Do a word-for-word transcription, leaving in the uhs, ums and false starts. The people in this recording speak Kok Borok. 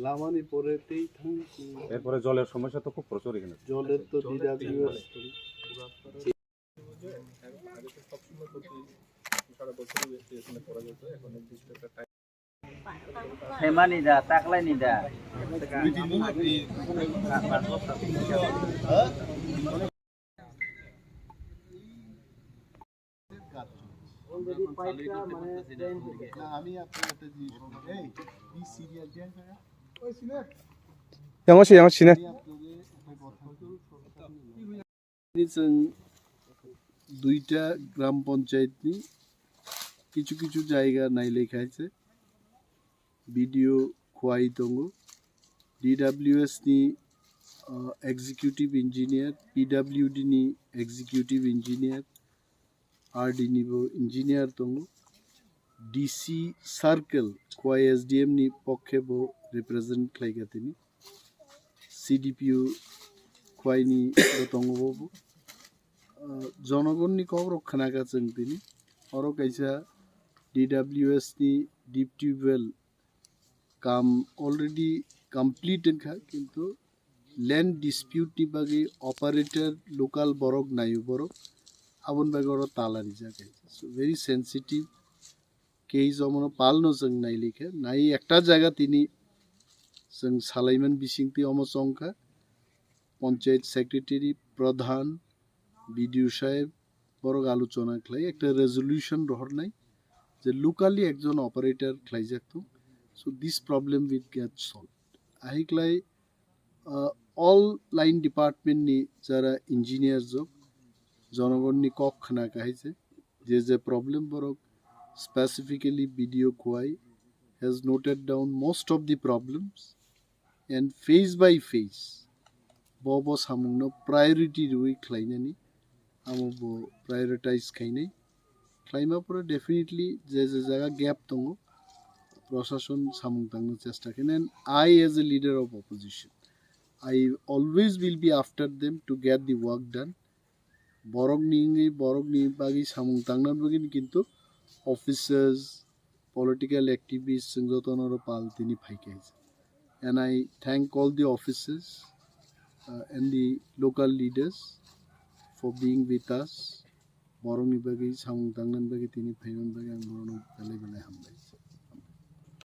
Lamani pore tei thang. এরপরে জলের সমস্যা তো খুব প্রচুর এখানে। জলের তো D W S. Hemani da, taklai ni da. Yang si, yang sini. Ni chwng duita gram panchayat ni kichu kichu jaiga nailai khai se. B D O Khwai tongo, D W S ni, uh, executive engineer, P W D ni executive engineer, R D ni bo engineer tongo, D C circle Khwai S D M ni pokhe bo represent khlai kha tini. C D P O Khwai ni bo tongo bo. Uh, jonogonni kok rok khna kha chwng tini. Oro kaisa D W S ni deep tube well kam already complete wngkha, kintu land dispute ni bagwi operator local borok naio borok, aboni bagwi oro tala rijak. So very sensitive case, omono palno chwng nailikha, nai ekta jaga tini chwng salaiman bisingtwi omo chongkha, panchayat secretary, pradhan, B D O saheb, borok alochona khlai ekta resolution rohornai je locally ekjon operator khlaijak thung. So this problem will get solved. Ahiklai, uh, all line department ni jara engineer jok, jonogonni kok khna kahai se, je je problem borok specifically B D O Khwai has noted down most of the problems and phase by phase bo bo samungno priority rwi khlainani amo bo prioritize khainai. Khlaima pore definitely je je jaga gap tongo, proshashon samung tangna chesta khainai. And I, as a leader of opposition, I always will be after them to get the work done. Borokni wngwi borokni bagwi samung tangna bagwi kintu officers, political activists, chwng jotono oro pal tini phaikha. And I thank all the officers, uh, and the local leaders for being with us. Borokni bagwi samung tangnani bagwi tini phaimani bagwi ang borokno belai